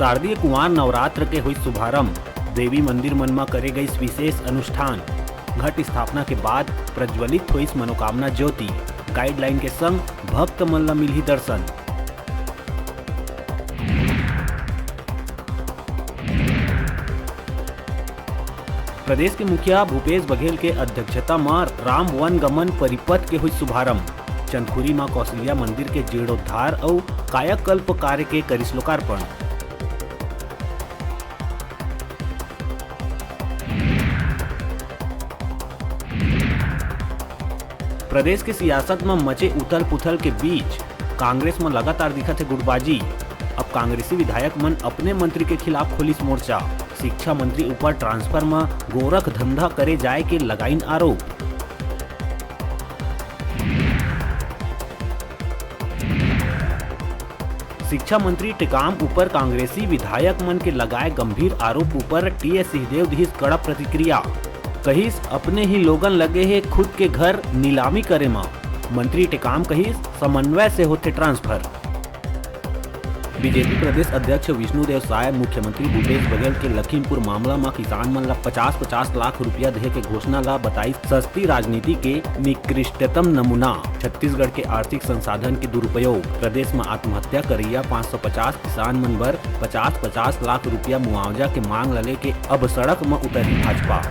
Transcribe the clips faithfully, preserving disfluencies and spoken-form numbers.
शारदीय कुंवार नवरात्र के होइस शुभारंभ। देवी मंदिर मन म करे गइस विशेष अनुष्ठान। घट स्थापना के बाद प्रज्वलित होइस मनोकामना ज्योति। गाइडलाइन के संग भक्त मन ल मिलही दर्शन। प्रदेश के मुखिया भूपेश बघेल के अध्यक्षता म राम वन गमन परिपथ के होइस शुभारंभ। चंदखुरी म कौशल्या मंदिर के जीर्णोद्धार अउ कायाकल्प कार्य के करिस लोकार्पण। प्रदेश के सियासत म मचे उथल-पुथल के बीच कांग्रेस म लगातार दिखत हे गुटबाजी। अब कांग्रेसी विधायक मन अपने मंत्री के खिलाफ खोलिस मोर्चा। शिक्षा मंत्री ऊपर ट्रांसफर म गोरख धंधा करे जाए के लगाइन आरोप। शिक्षा मंत्री टेकाम ऊपर कांग्रेसी विधायक मन के लगाए गंभीर आरोप ऊपर टीएस सिंहदेव दिहिस कड़ा प्रतिक्रिया। कहिस, अपने ही लोगन लगे हे खुद के घर नीलामी करे म। मंत्री टेकाम कहिस, समन्वय से होथे ट्रांसफर। बीजेपी प्रदेश अध्यक्ष विष्णुदेव साय मुख्यमंत्री भूपेश बघेल के लखीमपुर मामला म किसान मन ल पचास पचास लाख रुपया देहे के घोषणा ल बताइस सस्ती राजनीति के निकृष्टतम नमूना। छत्तीसगढ़ के आर्थिक संसाधन के दुरुपयोग। प्रदेश म आत्महत्या करइया पाँच सौ पचास किसान मन बर पचास पचास लाख रुपया मुआवजा के मांग ल लेके अब सड़क म उतरही भाजपा।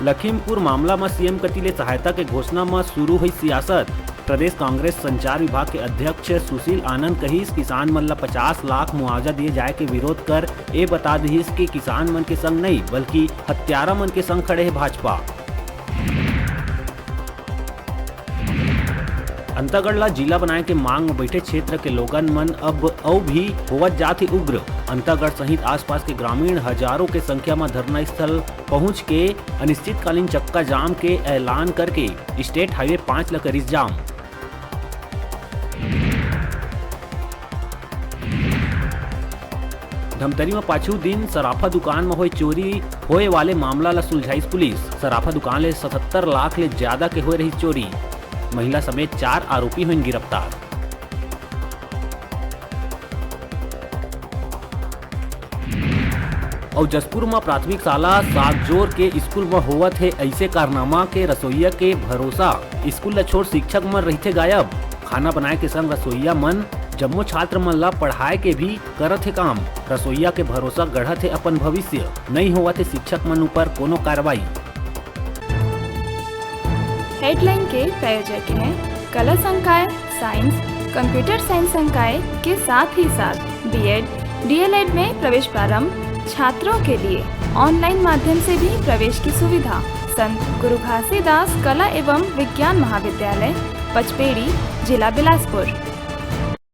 लखीमपुर मामला म सीएम कति ले सहायता के घोषणा म शुरू होइस सियासत। प्रदेश कांग्रेस संचार विभाग के अध्यक्ष सुशील आनंद कहिस, किसान मन ल पचास लाख मुआवजा दिए जाए के विरोध कर ए बता दिहिस कि किसान मन के संग नइ, बल्कि हत्यारा मन के संग खड़े हे भाजपा। अंतागढ़ ला जिला बनाए के मांग म बैठे क्षेत्र के लोगन मन अब अउ भी होवत जात हे उग्र। अंतागढ़ सहित आसपास के ग्रामीण हजारों के संख्या म धरना स्थल पहुंच के अनिश्चितकालीन चक्का जाम के ऐलान करके स्टेट हाईवे पाँच ल करिस जाम। धमतरी म पाछू दिन सराफा दुकान म होय चोरी होय वाले मामला ल सुलझाइस पुलिस। सराफा दुकान ले सतहत्तर लाख ले ज्यादा के होय रहिस चोरी। महिला समेत चार आरोपी होइन गिरफ्तार। अउ जशपुर म प्राथमिक शाला सागजोर के स्कूल म होवत हे अइसे कारनामा के रसोइया के भरोसा। स्कूल ल छोड़ शिक्षक मन रहिथे गायब। खाना बनाए के संग रसोइया मन जम्मो छात्र मन ल पढ़ाए के भी करत हे काम। रसोइया के भरोसा गढ़त हे अपन भविष्य। नइ होवत हे शिक्षक मन ऊपर कोनो कार्रवाई। हेडलाइन के प्रायोजक हैं कला संकाय, साइंस, कंप्यूटर साइंस संकाय के साथ ही साथ बीएड, डीएलएड में प्रवेश प्रारंभ, छात्रों के लिए ऑनलाइन माध्यम से भी प्रवेश की सुविधा। संत गुरु घासीदास कला एवं विज्ञान महाविद्यालय, पचपेड़ी, जिला बिलासपुर।